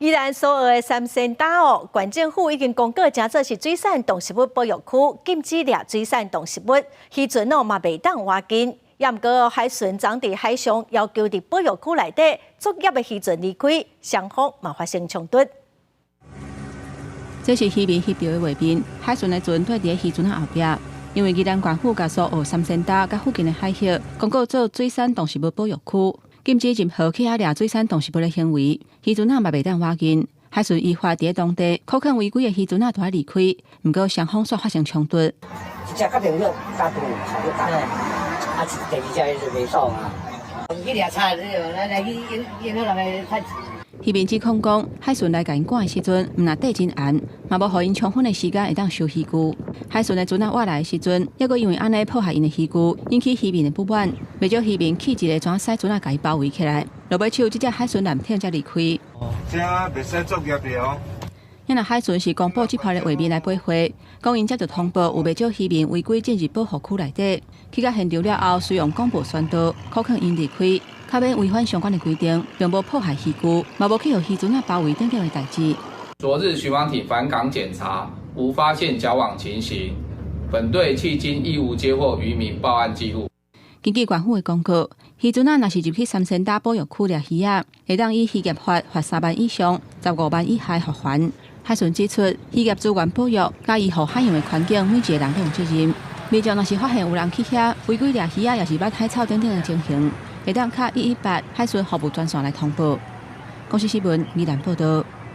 宜蘭蘇澳的三仙礁哦，縣政府已經公告，成做是水產動植物保育區，禁止獵水產動植物，漁船哦嘛袂當倚近。也毋過海巡昨佇海上要求佇保育區內底作業的漁船離開，雙方嘛發生衝突。這是漁民翕著的畫面，海巡的船綴佇漁船仔後壁，因為宜蘭縣府共蘇澳三仙礁佮附近的海域公告做水產動植物保育區，禁止任何去遐掠水產動植物的行為，漁船仔嘛袂當倚近。海巡依法佇當地，苦勸違規的漁船仔著愛離開，毋過雙方煞發生衝突。一隻較重要，加多，加，啊，第二隻就袂爽啊。去掠菜，來來去影影響人的趁錢。漁民指控講，海巡來共𪜶趕的時陣，毋但綴真嚴，嘛無予𪜶充分的時間會當收漁具。海巡的船仔倚來的時陣，猶閣因為按呢破壞𪜶的漁具，引起漁民的不滿。袂少漁民氣一个船駛船仔共伊包圍起來，落尾手這隻海巡艦艇才離開。這袂使作業的哦。因為海巡是公布這批的畫面來駁話，講𪜶接著通報有袂少漁民違規進入保護區內底，去到現場了後，使用廣播宣導，苦勸𪜶離開，較免違反相關的規定，並無破壞漁具，嘛無去予漁船仔包圍等等的代誌。昨日巡防艇返港檢查，無發現繳網情形。本隊迄今亦無接獲漁民報案記錄。根據縣府的公告，漁船仔若是入去三仙礁保育區掠魚仔，會當依漁業法罰3萬以上15萬以下罰鍰。海巡指出，漁業資源保育佮維護海洋的環境，每一個人攏有責任。民眾若是發現有人去遐違規掠魚仔，抑是捌海草等等的情形，會當敲118海巡服務專線來通報。公視新聞，宜蘭報道。